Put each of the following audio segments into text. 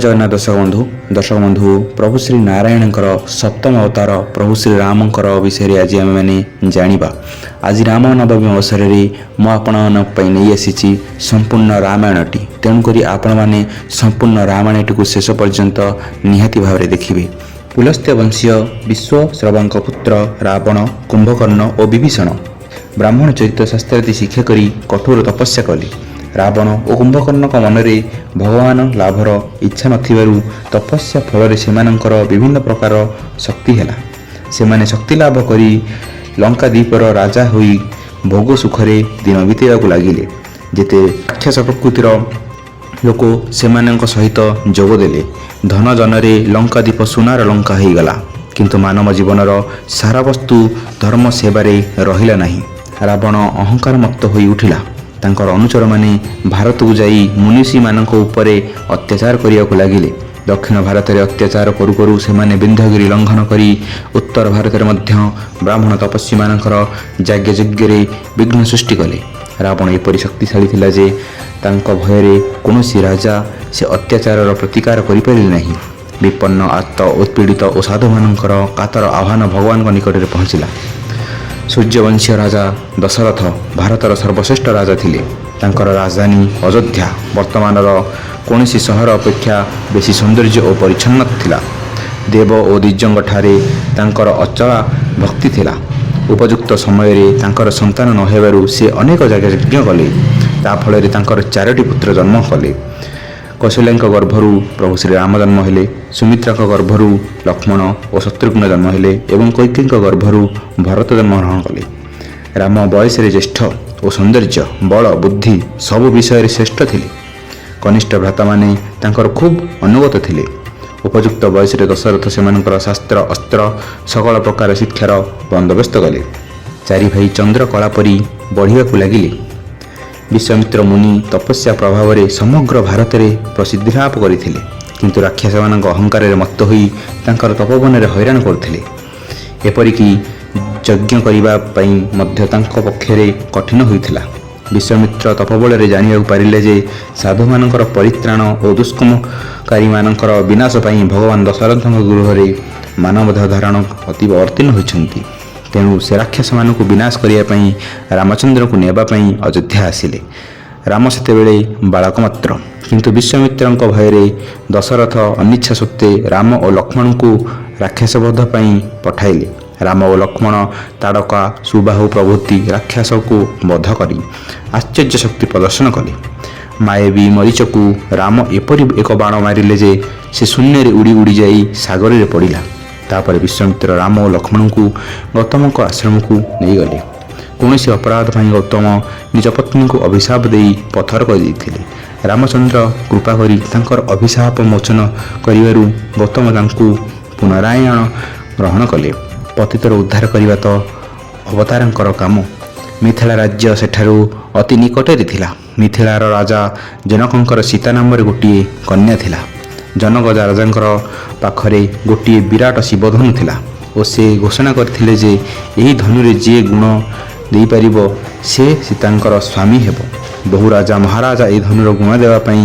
ଜଗନ୍ନାଥ ଦର୍ଶକ ବନ୍ଧୁ, ଦର୍ଶକ ବନ୍ଧୁ, ପ୍ରଭୁ ଶ୍ରୀ ନାରାୟଣଙ୍କର ସପ୍ତମ ଅବତାର ପ୍ରଭୁ ଶ୍ରୀ ରାମଙ୍କର ବିଷୟରେ ଆଜି ଆମେମାନେ ଜାଣିବା। ଆଜି ରାମ ନବମୀ ଅବସରରେ ମୁଁ ଆପଣମାନଙ୍କ ପାଇଁ ନେଇ ଆସିଛି ସମ୍ପୂର୍ଣ୍ଣ ରାମାୟଣଟି। ତେଣୁକରି ଆପଣମାନେ ସମ୍ପୂର୍ଣ୍ଣ ରାମାୟଣଟିକୁ ଶେଷ ପର୍ଯ୍ୟନ୍ତ ନିହାତି ଭାବରେ ଦେଖିବେ। ପୁଲସ୍ତ୍ୟ ବଂଶୀୟ ବିଶ୍ୱଶ୍ରବାଙ୍କ ପୁତ୍ର ରାବଣ, କୁମ୍ଭକର୍ଣ୍ଣ ଓ ବିଭୀଷଣ ବ୍ରାହ୍ମଣ ଚରିତ୍ର ଶାସ୍ତ୍ରାଦି ଶିକ୍ଷା କରି କଠୋର ତପସ୍ୟା କଲେ। ରାବଣ ଓ କୁମ୍ଭକର୍ଣ୍ଣଙ୍କ ମନରେ ଭଗବାନ ଲାଭର ଇଚ୍ଛା ନଥିବାରୁ ତପସ୍ୟା ଫଳରେ ସେମାନଙ୍କର ବିଭିନ୍ନ ପ୍ରକାର ଶକ୍ତି ହେଲା। ସେମାନେ ଶକ୍ତି ଲାଭ କରି ଲଙ୍କା ଦ୍ୱୀପର ରାଜା ହୋଇ ଭୋଗ ସୁଖରେ ଦିନ ବିତେଇବାକୁ ଲାଗିଲେ। ଯେତେ ରାକ୍ଷସ ପ୍ରକୃତିର ଲୋକ ସେମାନଙ୍କ ସହିତ ଯୋଗ ଦେଲେ। ଧନ ଜନରେ ଲଙ୍କା ଦ୍ୱୀପ ସୁନାର ଲଙ୍କା ହୋଇଗଲା। କିନ୍ତୁ ମାନବ ଜୀବନର ସାରବସ୍ତୁ ଧର୍ମ ସେବାରେ ରହିଲା ନାହିଁ। ରାବଣ ଅହଙ୍କାର ମତ୍ତ ହୋଇ ଉଠିଲା। ତାଙ୍କର ଅନୁଚରମାନେ ଭାରତକୁ ଯାଇ ମୁନିଷୀମାନଙ୍କ ଉପରେ ଅତ୍ୟାଚାର କରିବାକୁ ଲାଗିଲେ। ଦକ୍ଷିଣ ଭାରତରେ ଅତ୍ୟାଚାର କରୁ କରୁ ସେମାନେ ବିନ୍ଧ୍ୟଗିରି ଲଙ୍ଘନ କରି ଉତ୍ତର ଭାରତରେ ମଧ୍ୟ ବ୍ରାହ୍ମଣ ତପସ୍ୱୀମାନଙ୍କର ଯାଜ୍ଞଯଜ୍ଞରେ ବିଘ୍ନ ସୃଷ୍ଟି କଲେ। ରାବଣ ଏପରି ଶକ୍ତିଶାଳୀ ଥିଲା ଯେ ତାଙ୍କ ଭୟରେ କୌଣସି ରାଜା ସେ ଅତ୍ୟାଚାରର ପ୍ରତିକାର କରିପାରିଲେ ନାହିଁ। ବିପନ୍ନ, ଆର୍ତ୍ତ, ଉତ୍ପୀଡ଼ିତ ଓ ସାଧୁମାନଙ୍କର କାତର ଆହ୍ୱାନ ଭଗବାନଙ୍କ ନିକଟରେ ପହଞ୍ଚିଲା। ସୂର୍ଯ୍ୟବଂଶୀୟ ରାଜା ଦଶରଥ ଭାରତର ସର୍ବଶ୍ରେଷ୍ଠ ରାଜା ଥିଲେ। ତାଙ୍କର ରାଜଧାନୀ ଅଯୋଧ୍ୟା ବର୍ତ୍ତମାନର କୌଣସି ସହର ଅପେକ୍ଷା ବେଶୀ ସୌନ୍ଦର୍ଯ୍ୟ ଓ ପରିଚ୍ଛନ୍ନ ଥିଲା। ଦେବ ଓ ଦ୍ୱିଜଙ୍କଠାରେ ତାଙ୍କର ଅଚଳା ଭକ୍ତି ଥିଲା। ଉପଯୁକ୍ତ ସମୟରେ ତାଙ୍କର ସନ୍ତାନ ନ ହେବାରୁ ସେ ଅନେକ ଯାଗଯଜ୍ଞ କଲେ। ତା ଫଳରେ ତାଙ୍କର ଚାରୋଟି ପୁତ୍ର ଜନ୍ମ କଲେ। କୌଶଲ୍ୟାଙ୍କ ଗର୍ଭରୁ ପ୍ରଭୁ ଶ୍ରୀରାମ ଜନ୍ମ ହେଲେ, ସୁମିତ୍ରାଙ୍କ ଗର୍ଭରୁ ଲକ୍ଷ୍ମଣ ଓ ଶତ୍ରୁଘ୍ନ ଜନ୍ମ ହେଲେ ଏବଂ କୈକେୟୀଙ୍କ ଗର୍ଭରୁ ଭରତ ଜନ୍ମଗ୍ରହଣ କଲେ। ରାମ ବୟସରେ ଜ୍ୟେଷ୍ଠ ଓ ସୌନ୍ଦର୍ଯ୍ୟ, ବଳ, ବୁଦ୍ଧି ସବୁ ବିଷୟରେ ଶ୍ରେଷ୍ଠ ଥିଲେ। କନିଷ୍ଠ ଭ୍ରାତାମାନେ ତାଙ୍କର ଖୁବ୍ ଅନୁଗତ ଥିଲେ। ଉପଯୁକ୍ତ ବୟସରେ ଦଶରଥ ସେମାନଙ୍କର ଶାସ୍ତ୍ର, ଅସ୍ତ୍ର, ସକଳ ପ୍ରକାର ଶିକ୍ଷାର ବନ୍ଦୋବସ୍ତ କଲେ। ଚାରି ଭାଇ ଚନ୍ଦ୍ରକଳା ପରି ବଢ଼ିବାକୁ ଲାଗିଲେ। ବିଶ୍ୱାମିତ୍ର ମୁନି ତପସ୍ୟା ପ୍ରଭାବରେ ସମଗ୍ର ଭାରତରେ ପ୍ରସିଦ୍ଧି ଲାଭ କରିଥିଲେ। କିନ୍ତୁ ରାକ୍ଷସମାନଙ୍କ ଅହଙ୍କାରରେ ମତ୍ତ ହୋଇ ତାଙ୍କର ତପୋବନରେ ହଇରାଣ କରୁଥିଲେ। ଏପରିକି ଯଜ୍ଞ କରିବା ପାଇଁ ମଧ୍ୟ ତାଙ୍କ ପକ୍ଷରେ କଠିନ ହୋଇଥିଲା। ବିଶ୍ୱାମିତ୍ର ତପୋବଳରେ ଜାଣିବାକୁ ପାରିଲେ ଯେ ସାଧୁମାନଙ୍କର ପରିତ୍ରାଣ ଓ ଦୁଷ୍କର୍ମକାରୀମାନଙ୍କର ବିନାଶ ପାଇଁ ଭଗବାନ ଦଶରଥଙ୍କ ଗୃହରେ ମାନବ ଦେହ ଧାରଣ ଅତୀବ ଅବତୀର୍ଣ୍ଣ ହୋଇଛନ୍ତି। ତେଣୁ ସେ ରାକ୍ଷସମାନଙ୍କୁ ବିନାଶ କରିବା ପାଇଁ ରାମଚନ୍ଦ୍ରଙ୍କୁ ନେବା ପାଇଁ ଅଯୋଧ୍ୟା ଆସିଲେ। ରାମ ସେତେବେଳେ ବାଳକ ମାତ୍ର। କିନ୍ତୁ ବିଶ୍ୱାମିତ୍ରଙ୍କ ଭୟରେ ଦଶରଥ ଅନିଚ୍ଛା ସତ୍ତ୍ୱେ ରାମ ଓ ଲକ୍ଷ୍ମଣଙ୍କୁ ରାକ୍ଷସବଧ ପାଇଁ ପଠାଇଲେ। ରାମ ଓ ଲକ୍ଷ୍ମଣ ତାଡ଼କା, ସୁବାହୁ ପ୍ରଭୃତି ରାକ୍ଷସକୁ ବଧ କରି ଆଶ୍ଚର୍ଯ୍ୟ ଶକ୍ତି ପ୍ରଦର୍ଶନ କଲେ। ମାୟାବୀ ମରିଚକୁ ରାମ ଏପରି ଏକ ବାଣ ମାରିଲେ ଯେ ସେ ଶୂନ୍ୟରେ ଉଡ଼ି ଉଡ଼ି ଯାଇ ସାଗରରେ ପଡ଼ିଲା। ତାପରେ ବିଶ୍ୱାମିତ୍ର ରାମ ଓ ଲକ୍ଷ୍ମଣଙ୍କୁ ଗୌତମଙ୍କ ଆଶ୍ରମକୁ ନେଇଗଲେ। କୌଣସି ଅପରାଧ ପାଇଁ ଗୌତମ ନିଜ ପତ୍ନୀଙ୍କୁ ଅଭିଶାପ ଦେଇ ପଥର କରିଦେଇଥିଲେ। ରାମଚନ୍ଦ୍ର କୃପା କରି ତାଙ୍କର ଅଭିଶାପ ମୋଚନ କରିବାରୁ ଗୌତମ ତାଙ୍କୁ ପୁନରାୟ ଗ୍ରହଣ କଲେ। ପତିତର ଉଦ୍ଧାର କରିବା ତ ଅବତାରଙ୍କର କାମ। ମିଥିଳା ରାଜ୍ୟ ସେଠାରୁ ଅତି ନିକଟରେ ଥିଲା। ମିଥିଳାର ରାଜା ଜନକଙ୍କର ସୀତା ନାମରେ ଗୋଟିଏ କନ୍ୟା ଥିଲା। ଜନକ ରାଜାଙ୍କର ପାଖରେ ଗୋଟିଏ ବିରାଟ ଶିବଧନୁ ଥିଲା ଓ ସେ ଘୋଷଣା କରିଥିଲେ ଯେ ଏହି ଧନୁରେ ଯିଏ ଗୁଣ ଦେଇପାରିବ, ସେ ସୀତାଙ୍କର ସ୍ୱାମୀ ହେବ। ବହୁ ରାଜା ମହାରାଜା ଏହି ଧନୁର ଗୁଣ ଦେବା ପାଇଁ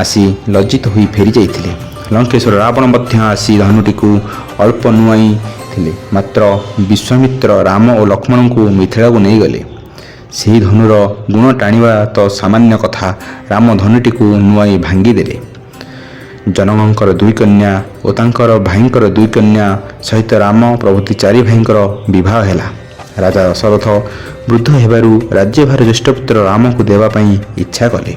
ଆସି ଲଜ୍ଜିତ ହୋଇ ଫେରି ଯାଇଥିଲେ। ଲଙ୍କେଶ୍ୱର ରାବଣ ମଧ୍ୟ ଆସି ଧନୁଟିକୁ ଅଳ୍ପ ନୁଆଇଁ ଥିଲେ। ମାତ୍ର ବିଶ୍ୱାମିତ୍ର ରାମ ଓ ଲକ୍ଷ୍ମଣଙ୍କୁ ମିଥିଳାକୁ ନେଇଗଲେ। ସେହି ଧନୁର ଗୁଣ ଟାଣିବା ତ ସାମାନ୍ୟ କଥା, ରାମ ଧନୁଟିକୁ ନୁଆଇଁ ଭାଙ୍ଗିଦେଲେ। ଜନକଙ୍କର ଦୁଇ କନ୍ୟା ଓ ତାଙ୍କର ଭାଇଙ୍କର ଦୁଇ କନ୍ୟା ସହିତ ରାମ ପ୍ରଭୃତି ଚାରି ଭାଇଙ୍କର ବିବାହ ହେଲା। ରାଜା ଦଶରଥ ବୃଦ୍ଧ ହେବାରୁ ରାଜ୍ୟଭାର ଜ୍ୟେଷ୍ଠପୁତ୍ର ରାମଙ୍କୁ ଦେବା ପାଇଁ ଇଚ୍ଛା କଲେ।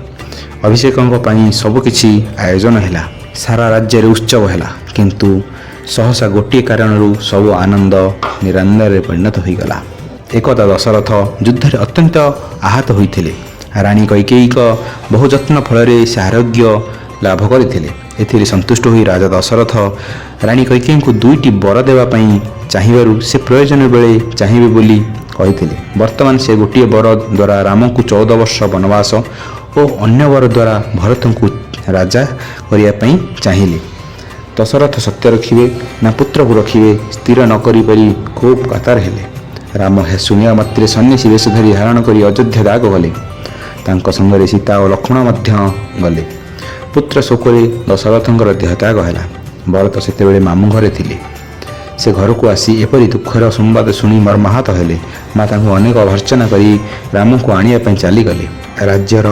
ଅଭିଷେକଙ୍କ ପାଇଁ ସବୁକିଛି ଆୟୋଜନ ହେଲା। ସାରା ରାଜ୍ୟରେ ଉତ୍ସବ ହେଲା। କିନ୍ତୁ ସହସା ଗୋଟିଏ କାରଣରୁ ସବୁ ଆନନ୍ଦ ନିରାନନ୍ଦରେ ପରିଣତ ହୋଇଗଲା। ଏକଦା ଦଶରଥ ଯୁଦ୍ଧରେ ଅତ୍ୟନ୍ତ ଆହତ ହୋଇଥିଲେ। ରାଣୀ କୈକେୟୀଙ୍କ ବହୁ ଯତ୍ନ ଫଳରେ ସେ ଆରୋଗ୍ୟ ଲାଭ କରିଥିଲେ। ଏଥିରେ ସନ୍ତୁଷ୍ଟ ହୋଇ ରାଜା ଦଶରଥ ରାଣୀ କୈକେୟୀଙ୍କୁ ଦୁଇଟି ବର ଦେବା ପାଇଁ ଚାହିଁବାରୁ ସେ ପ୍ରୟୋଜନ ବେଳେ ଚାହିଁବେ ବୋଲି କହିଥିଲେ। ବର୍ତ୍ତମାନ ସେ ଗୋଟିଏ ବର ଦ୍ୱାରା ରାମଙ୍କୁ 14 ବର୍ଷ ବନବାସ ଓ ଅନ୍ୟ ବର ଦ୍ୱାରା ଭରତଙ୍କୁ ରାଜା କରିବା ପାଇଁ ଚାହିଁଲେ। ଦଶରଥ ସତ୍ୟ ରଖିବେ ନା ପୁତ୍ରକୁ ରଖିବେ, ସ୍ଥିର ନ କରିପାରି ଖୁବ୍ କାତର ହେଲେ। ରାମ ଏହା ଶୁଣିବା ମାତ୍ରେ ସନ୍ନ୍ୟାସୀ ବେଶ ଧରି ଧାରଣ କରି ଅଯୋଧ୍ୟା ତ୍ୟାଗ କଲେ। ତାଙ୍କ ସଙ୍ଗରେ ସୀତା ଓ ଲକ୍ଷ୍ମଣ ମଧ୍ୟ ଗଲେ। ପୁତ୍ର ଶୋକରେ ଦଶରଥଙ୍କର ଦେହତ୍ୟାଗ ହେଲା। ଭରତ ସେତେବେଳେ ମାମୁଁ ଘରେ ଥିଲେ। ସେ ଘରକୁ ଆସି ଏପରି ଦୁଃଖର ସମ୍ବାଦ ଶୁଣି ମର୍ମାହତ ହେଲେ। ମା ତାଙ୍କୁ ଅନେକ ଭର୍ତ୍ସନା କରି ରାମଙ୍କୁ ଆଣିବା ପାଇଁ ଚାଲିଗଲେ। ରାଜ୍ୟର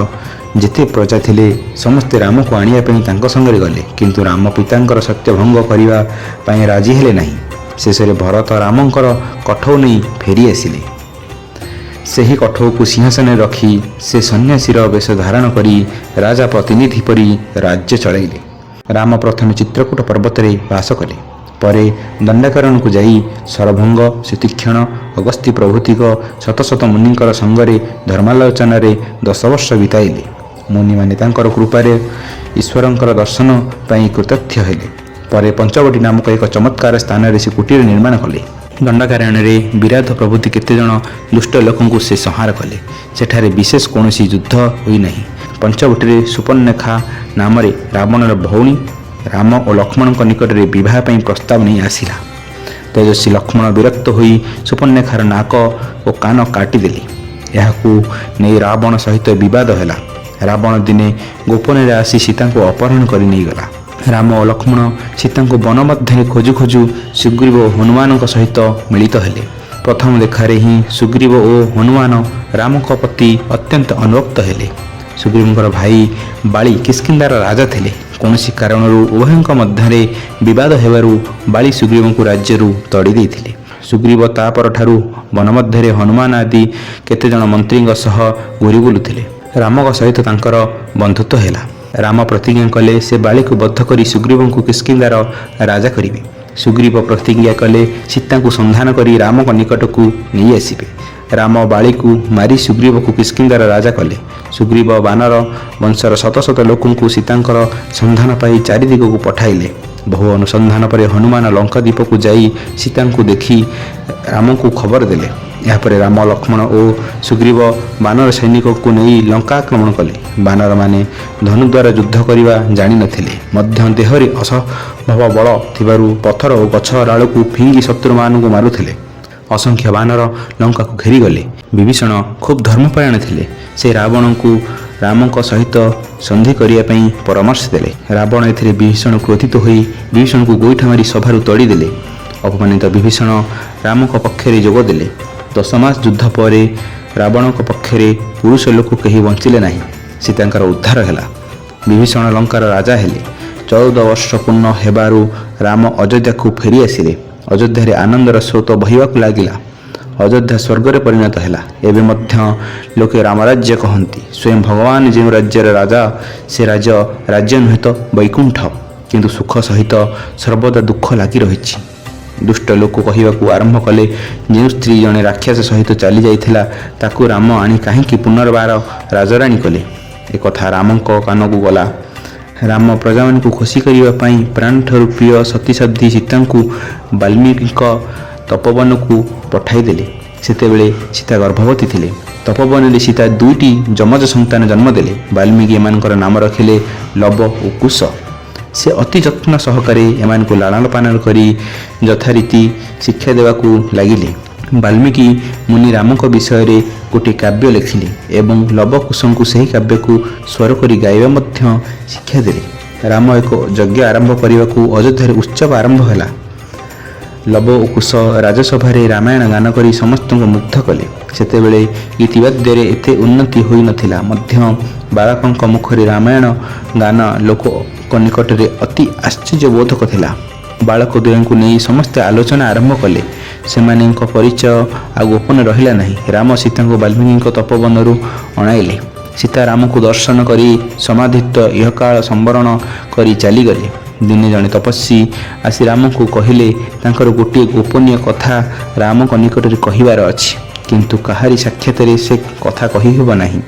ଯେତେ ପ୍ରଜା ଥିଲେ, ସମସ୍ତେ ରାମକୁ ଆଣିବା ପାଇଁ ତାଙ୍କ ସଙ୍ଗରେ ଗଲେ। କିନ୍ତୁ ରାମ ପିତାଙ୍କର ସତ୍ୟ ଭଙ୍ଗ କରିବା ପାଇଁ ରାଜି ହେଲେ ନାହିଁ। ଶେଷରେ ଭରତ ରାମଙ୍କର କଠଉ ନେଇ ଫେରି ଆସିଲେ। ସେହି କଠଉକୁ ସିଂହାସନରେ ରଖି ସେ ସନ୍ନ୍ୟାସୀର ବେଶ ଧାରଣ କରି ରାଜା ପ୍ରତିନିଧି ପରି ରାଜ୍ୟ ଚଳାଇଲେ। ରାମ ପ୍ରଥମେ ଚିତ୍ରକୂଟ ପର୍ବତରେ ବାସ କଲେ। ପରେ ଦଣ୍ଡକାରଣ୍ୟକୁ ଯାଇ ଶରଭଙ୍ଗ, ସୁତୀକ୍ଷ୍ଣ, ଅଗସ୍ତି ପ୍ରଭୃତିଙ୍କ ଶତ ଶତ ମୁନିଙ୍କର ସଙ୍ଗରେ ଧର୍ମାଲୋଚନାରେ 10 ବର୍ଷ ବିତାଇଲେ। ମୁନିମାନେ ତାଙ୍କର କୃପାରେ ଈଶ୍ୱରଙ୍କର ଦର୍ଶନ ପାଇଁ କୃତାର୍ଥ ହେଲେ। ପରେ ପଞ୍ଚବଟୀ ନାମକ ଏକ ଚମତ୍କାର ସ୍ଥାନରେ ସେ କୁଟୀର ନିର୍ମାଣ କଲେ। ଦଣ୍ଡକାରଣ୍ୟରେ ବିରାଧ ପ୍ରଭୃତି କେତେଜଣ ଦୁଷ୍ଟ ଲୋକଙ୍କୁ ସେ ସଂହାର କଲେ। ସେଠାରେ ବିଶେଷ କୌଣସି ଯୁଦ୍ଧ ହୋଇନାହିଁ। ପଞ୍ଚବଟୀରେ ସୂପନେଖା ନାମରେ ରାବଣର ଭଉଣୀ ରାମ ଓ ଲକ୍ଷ୍ମଣଙ୍କ ନିକଟରେ ବିବାହ ପାଇଁ ପ୍ରସ୍ତାବ ନେଇ ଆସିଲା। ତେଜସ୍ୱୀ ଲକ୍ଷ୍ମଣ ବିରକ୍ତ ହୋଇ ସୂପନେଖାର ନାକ ଓ କାନ କାଟିଦେଲେ। ଏହାକୁ ନେଇ ରାବଣ ସହିତ ବିବାଦ ହେଲା। ରାବଣ ଦିନେ ଗୋପନରେ ଆସି ସୀତାଙ୍କୁ ଅପହରଣ କରି ନେଇଗଲା। ରାମ ଓ ଲକ୍ଷ୍ମଣ ସୀତାଙ୍କୁ ବନ ମଧ୍ୟରେ ଖୋଜୁ ଖୋଜୁ ସୁଗ୍ରୀବ ଓ ହନୁମାନଙ୍କ ସହିତ ମିଳିତ ହେଲେ। ପ୍ରଥମ ଦେଖାରେ ହିଁ ସୁଗ୍ରୀବ ଓ ହନୁମାନ ରାମଙ୍କ ପ୍ରତି ଅତ୍ୟନ୍ତ ଅନୁରକ୍ତ ହେଲେ। ସୁଗ୍ରୀବଙ୍କର ଭାଇ ବାଳି କିଷ୍କିନ୍ଧାର ରାଜା ଥିଲେ। କୌଣସି କାରଣରୁ ଉଭୟଙ୍କ ମଧ୍ୟରେ ବିବାଦ ହେବାରୁ ବାଳି ସୁଗ୍ରୀବଙ୍କୁ ରାଜ୍ୟରୁ ତଡ଼ି ଦେଇଥିଲେ। ସୁଗ୍ରୀବ ତା ପରଠାରୁ ବନ ମଧ୍ୟରେ ହନୁମାନ ଆଦି କେତେଜଣ ମନ୍ତ୍ରୀଙ୍କ ସହ ଘୂରି ବୁଲୁଥିଲେ। ରାମଙ୍କ ସହିତ ତାଙ୍କର ବନ୍ଧୁତ୍ୱ ହେଲା। ରାମ ପ୍ରତିଜ୍ଞା କଲେ, ସେ ବାଳିକୁ ବଧ କରି ସୁଗ୍ରୀବଙ୍କୁ କିଷ୍କିନ୍ଧାର ରାଜା କରିବେ। ସୁଗ୍ରୀବ ପ୍ରତିଜ୍ଞା କଲେ, ସୀତାଙ୍କୁ ସନ୍ଧାନ କରି ରାମଙ୍କ ନିକଟକୁ ନେଇ ଆସିବେ। ରାମ ବାଳିକୁ ମାରି ସୁଗ୍ରୀବକୁ କିଷ୍କିନ୍ଧାର ରାଜା କଲେ। ସୁଗ୍ରୀବ ବାନର ବଂଶର ଶତ ଶତ ଲୋକଙ୍କୁ ସୀତାଙ୍କର ସନ୍ଧାନ ପାଇଁ ଚାରିଦିଗକୁ ପଠାଇଲେ। ବହୁ ଅନୁସନ୍ଧାନ ପରେ ହନୁମାନ ଲଙ୍କାଦ୍ୱୀପକୁ ଯାଇ ସୀତାଙ୍କୁ ଦେଖି ରାମଙ୍କୁ ଖବର ଦେଲେ। ଏହାପରେ ରାମ, ଲକ୍ଷ୍ମଣ ଓ ସୁଗ୍ରୀବ ବାନର ସୈନିକଙ୍କୁ ନେଇ ଲଙ୍କା ଆକ୍ରମଣ କଲେ। ବାନରମାନେ ଧନୁଦ୍ୱାରା ଯୁଦ୍ଧ କରିବା ଜାଣିନଥିଲେ ମଧ୍ୟ ଦେହରେ ଅସମ୍ଭବ ବଳ ଥିବାରୁ ପଥର ଓ ଗଛ ଡାଳକୁ ଫିଙ୍ଗି ଶତ୍ରୁମାନଙ୍କୁ ମାରୁଥିଲେ। ଅସଂଖ୍ୟ ବାନର ଲଙ୍କାକୁ ଘେରିଗଲେ। ବିଭୀଷଣ ଖୁବ୍ ଧର୍ମପରାୟଣ ଥିଲେ। ସେ ରାବଣଙ୍କୁ ରାମଙ୍କ ସହିତ ସନ୍ଧି କରିବା ପାଇଁ ପରାମର୍ଶ ଦେଲେ। ରାବଣ ଏଥିରେ ବିଭୀଷଣ କ୍ରୋଧିତ ହୋଇ ବିଭୀଷଣକୁ ଗୋଇଠା ମାରି ସଭାରୁ ତଡ଼ିଦେଲେ। ଅପମାନିତ ବିଭୀଷଣ ରାମଙ୍କ ପକ୍ଷରେ ଯୋଗ ଦେଲେ। 10 ମାସ ଯୁଦ୍ଧ ପରେ ରାବଣଙ୍କ ପକ୍ଷରେ ପୁରୁଷ ଲୋକ କେହି ବଞ୍ଚିଲେ ନାହିଁ। ସୀତାଙ୍କର ଉଦ୍ଧାର ହେଲା। ବିଭୀଷଣ ଲଙ୍କାର ରାଜା ହେଲେ। 14 ବର୍ଷ ପୂର୍ଣ୍ଣ ହେବାରୁ ରାମ ଅଯୋଧ୍ୟାକୁ ଫେରି ଆସିଲେ। ଅଯୋଧ୍ୟାରେ ଆନନ୍ଦର ସ୍ରୋତ ବହିବାକୁ ଲାଗିଲା। ଅଯୋଧ୍ୟା ସ୍ୱର୍ଗରେ ପରିଣତ ହେଲା। ଏବେ ମଧ୍ୟ ଲୋକେ ରାମରାଜ୍ୟ କହନ୍ତି। ସ୍ୱୟଂ ଭଗବାନ ଯେଉଁ ରାଜ୍ୟର ରାଜା, ସେ ରାଜ୍ୟ ରାଜ୍ୟ ନୁହେଁ ତ ବୈକୁଣ୍ଠ। କିନ୍ତୁ ସୁଖ ସହିତ ସର୍ବଦା ଦୁଃଖ ଲାଗି ରହିଛି। ଦୁଷ୍ଟ ଲୋକ କହିବାକୁ ଆରମ୍ଭ କଲେ, ଯେଉଁ ସ୍ତ୍ରୀ ଜଣେ ରାକ୍ଷସ ସହିତ ଚାଲି ଯାଇଥିଲା, ତାକୁ ରାମ ଆଣି କାହିଁକି ପୁନର୍ବାର ରାଜରାଣୀ କଲେ? ଏକଥା ରାମଙ୍କ କାନକୁ ଗଲା। ରାମ ପ୍ରଜାମାନଙ୍କୁ ଖୁସି କରିବା ପାଇଁ ପ୍ରାଣଠାରୁ ପ୍ରିୟ ସତୀସାଧ୍ୱୀ ସୀତାଙ୍କୁ ବାଲ୍ମୀକିଙ୍କ ତପୋବନକୁ ପଠାଇଦେଲେ। ସେତେବେଳେ ସୀତା ଗର୍ଭବତୀ ଥିଲେ। ତପୋବନରେ ସୀତା ଦୁଇଟି ଯମଜ ସନ୍ତାନ ଜନ୍ମ ଦେଲେ। ବାଲ୍ମୀକି ଏମାନଙ୍କର ନାମ ରଖିଲେ ଲବ ଓ କୁଶ। ସେ ଅତି ଯତ୍ନ ସହକାରେ ଏମାନଙ୍କୁ ଲାଳନ ପାଳନ କରି ଯଥାରୀତି ଶିକ୍ଷା ଦେବାକୁ ଲାଗିଲେ। ବାଲ୍ମୀକି ମୁନି ରାମଙ୍କ ବିଷୟରେ ଗୋଟିଏ କାବ୍ୟ ଲେଖିଲେ ଏବଂ ଲବ କୁଶଙ୍କୁ ସେହି କାବ୍ୟକୁ ସ୍ୱର କରି ଗାଇବା ମଧ୍ୟ ଶିକ୍ଷା ଦେଲେ। ରାମ ଏକ ଯଜ୍ଞ ଆରମ୍ଭ କରିବାକୁ ଅଯୋଧ୍ୟାରେ ଉତ୍ସବ ଆରମ୍ଭ ହେଲା। ଲବ ଓ କୁଶ ରାଜସଭାରେ ରାମାୟଣ ଗାନ କରି ସମସ୍ତଙ୍କୁ ମୁଗ୍ଧ କଲେ। ସେତେବେଳେ ଗୀତିବାଦ୍ୟରେ ଏତେ ଉନ୍ନତି ହୋଇନଥିଲା ମଧ୍ୟ ବାଳକଙ୍କ ମୁଖରେ ରାମାୟଣ ଗାନ ଲୋକଙ୍କ ନିକଟରେ ଅତି ଆଶ୍ଚର୍ଯ୍ୟବୋଧକ ଥିଲା। ବାଳକ ଦ୍ୱୟଙ୍କୁ ନେଇ ସମସ୍ତେ ଆଲୋଚନା ଆରମ୍ଭ କଲେ। ସେମାନଙ୍କ ପରିଚୟ ଆଉ ଗୋପନ ରହିଲା ନାହିଁ। ରାମ ସୀତାଙ୍କୁ ବାଲ୍ମୀକିଙ୍କ ତପୋବନରୁ ଅଣାଇଲେ। ସୀତା ରାମଙ୍କୁ ଦର୍ଶନ କରି ସମାଧିତ ଇହକାଳ ସମ୍ବରଣ କରି ଚାଲିଗଲେ। ଦିନେ ଜଣେ ତପସ୍ୱୀ ଆସି ରାମଙ୍କୁ କହିଲେ, ତାଙ୍କର ଗୋଟିଏ ଗୋପନୀୟ କଥା ରାମଙ୍କ ନିକଟରେ କହିବାର ଅଛି। କିନ୍ତୁ କାହାରି ସାକ୍ଷାତରେ ସେ କଥା କହିହେବ ନାହିଁ।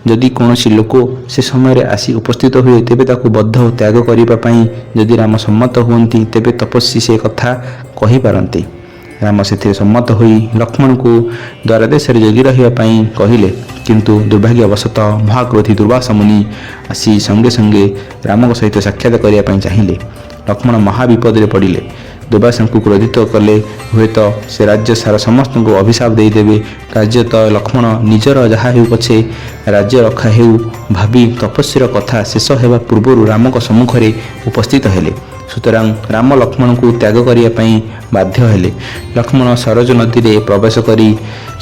ଯଦି କୌଣସି ଲୋକ ସେ ସମୟରେ ଆସି ଉପସ୍ଥିତ ହୁଏ, ତେବେ ତାକୁ ବଧ ଓ ତ୍ୟାଗ କରିବା ପାଇଁ ଯଦି ରାମ ସମ୍ମତ ହୁଅନ୍ତି, ତେବେ ତପସ୍ୱୀ ସେ କଥା କହିପାରନ୍ତି। ରାମ ସେଥିରେ ସମ୍ମତ ହୋଇ ଲକ୍ଷ୍ମଣଙ୍କୁ ଦ୍ୱାରଦେଶରେ ଜଗି ରହିବା ପାଇଁ କହିଲେ। କିନ୍ତୁ ଦୁର୍ଭାଗ୍ୟବଶତଃ ମହାକ୍ରୋଧୀ ଦୁର୍ବାସା ମୁନି ଆସି ସଙ୍ଗେ ସଙ୍ଗେ ରାମଙ୍କ ସହିତ ସାକ୍ଷାତ କରିବା ପାଇଁ ଚାହିଁଲେ। ଲକ୍ଷ୍ମଣ ମହାବିପଦରେ ପଡ଼ିଲେ। ଦୁର୍ବାସାଙ୍କୁ କ୍ରୋଧିତ କଲେ ହୁଏତ ସେ ରାଜ୍ୟ ସାରା ସମସ୍ତଙ୍କୁ ଅଭିଶାପ ଦେଇଦେବେ। କାର୍ଯ୍ୟତଃ ଲକ୍ଷ୍ମଣ ନିଜର ଯାହା ହେଉ ପଛେ ରାଜ୍ୟ ରକ୍ଷା ହେଉ ଭାବି ତପସ୍ୱୀର କଥା ଶେଷ ହେବା ପୂର୍ବରୁ ରାମଙ୍କ ସମ୍ମୁଖରେ ଉପସ୍ଥିତ ହେଲେ। ସୁତରାଂ ରାମ ଲକ୍ଷ୍ମଣଙ୍କୁ ତ୍ୟାଗ କରିବା ପାଇଁ ବାଧ୍ୟ ହେଲେ। ଲକ୍ଷ୍ମଣ ସରଜୁ ନଦୀରେ ପ୍ରବେଶ କରି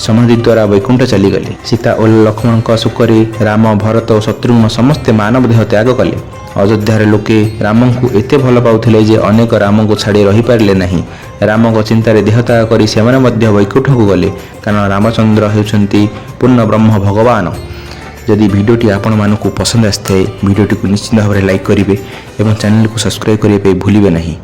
ସମାଧି ଦ୍ୱାରା ବୈକୁଣ୍ଠ ଚାଲିଗଲେ। ସୀତା ଓ ଲକ୍ଷ୍ମଣଙ୍କ ଶୋକରେ ରାମ, ଭରତ ଓ ଶତ୍ରୁଘ୍ନ ସମସ୍ତେ ମାନବ ଦେହ ତ୍ୟାଗ କଲେ। ଅଯୋଧ୍ୟାର ଲୋକେ ରାମଙ୍କୁ ଏତେ ଭଲ ପାଉଥିଲେ ଯେ ଅନେକ ରାମଙ୍କୁ ଛାଡ଼ି ରହିପାରିଲେ ନାହିଁ। ରାମଙ୍କ ଚିନ୍ତାରେ ଦେହ ତ୍ୟାଗ କରି ସେମାନେ ମଧ୍ୟ ବୈକୁଣ୍ଠକୁ ଗଲେ, କାରଣ ରାମଚନ୍ଦ୍ର ହେଉଛନ୍ତି ପୂର୍ଣ୍ଣ ବ୍ରହ୍ମ ଭଗବାନ। ଯଦି ଭିଡ଼ିଓଟି ଆପଣମାନଙ୍କୁ ପସନ୍ଦ ଆସିଥାଏ, ଭିଡ଼ିଓଟିକୁ ନିଶ୍ଚିତ ଭାବରେ ଲାଇକ୍ କରିବେ ଏବଂ ଚ୍ୟାନେଲକୁ ସବସ୍କ୍ରାଇବ୍ କରିବା ପାଇଁ ଭୁଲିବେ ନାହିଁ।